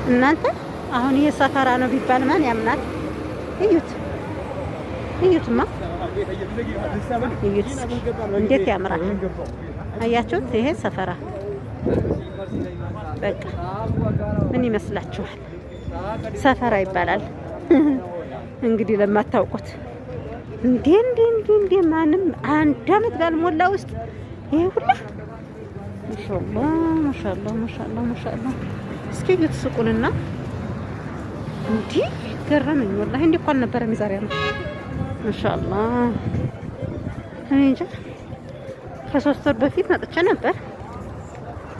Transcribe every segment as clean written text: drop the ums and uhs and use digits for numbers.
እናንተ አሁን ይሄ ሰፈራ ነው ቢባል ማን ያምናል? እዩት፣ እዩትማ፣ እዩት እስኪ እንዴት ያምራል! አያችሁት? ይሄ ሰፈራ በቃ ምን ይመስላችኋል? ሰፈራ ይባላል። እንግዲህ ለማታውቁት እንዴ እንዴ እንዴ እንዴ፣ ማንም አንድ አመት ባልሞላ ውስጥ ይሄ ሁላ፣ ማሻአላ ማሻአላ ማሻአላ ማሻአላ። እስኪ እዩት ሱቁንና፣ እንዲህ ገረመኝ ወላሂ። እንዲህ እኮ አልነበረም የዛሬ አመት። ማሻአላ፣ እኔ እንጃ፣ ከ3 ወር በፊት መጥቼ ነበር።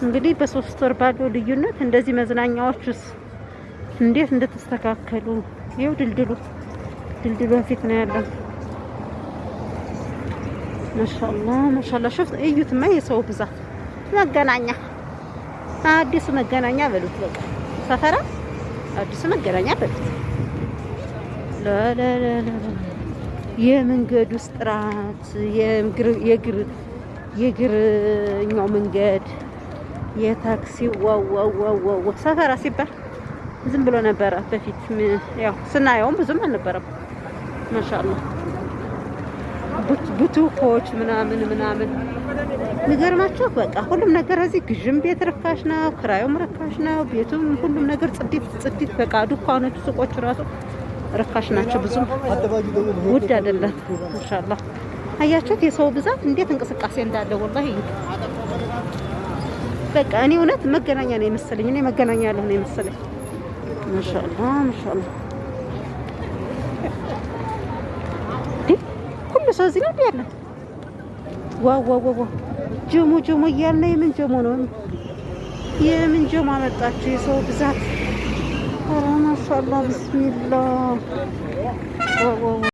እንግዲህ በ3 ወር ባለው ልዩነት እንደዚህ መዝናኛዎቹስ እንዴት እንደተስተካከሉ። ይኸው ድልድሉ፣ ድልድሉ በፊት ነው ያለው። ማሻአላ ማሻአላ። شوف፣ እዩትማ የሰው ብዛት። መገናኛ፣ አዲሱ መገናኛ በሉት፣ በቃ ሰፈራ አዲሱ መገናኛ በሉት። ላላላላ፣ የመንገዱ ጥራት፣ የእግር የእግረኛው መንገድ፣ የታክሲ፣ wow wow wow wow! ሰፈራ ሲባል ዝም ብሎ ነበረ በፊት፣ ያው ስናየውም ብዙም አልነበረም። ማሻአላህ፣ ቡቱኮች ምናምን ምናምን ንገርማችሁ፣ በቃ ሁሉም ነገር እዚህ ግዥም ቤት ርካሽ ነው፣ ክራዩም ርካሽ ነው፣ ቤቱም ሁሉም ነገር ጽድት ጽድት፣ በቃ ዱካኖቹ ሱቆቹ ራሱ ርካሽ ናቸው፣ ብዙም ውድ አይደለም። ማሻአላህ፣ አያችሁት የሰው ብዛት እንዴት እንቅስቃሴ እንዳለ ወላሂ። በቃ እኔ እውነት መገናኛ ነው የመሰለኝ። እኔ መገናኛ ያለሁ ነው የመሰለኝ። ማሻአላህ ማሻአላህ። ሁሉ ሰው እዚህ ነው እንዴ ያለ? Wow wow wow! ጀሞ ጀሞ እያልን የምን ጀሞ ነው? የምን ጀሞ አመጣችሁ? የሰው ብዛት! ኧረ ማሻአላህ፣ ቢስሚላህ፣ wow wow!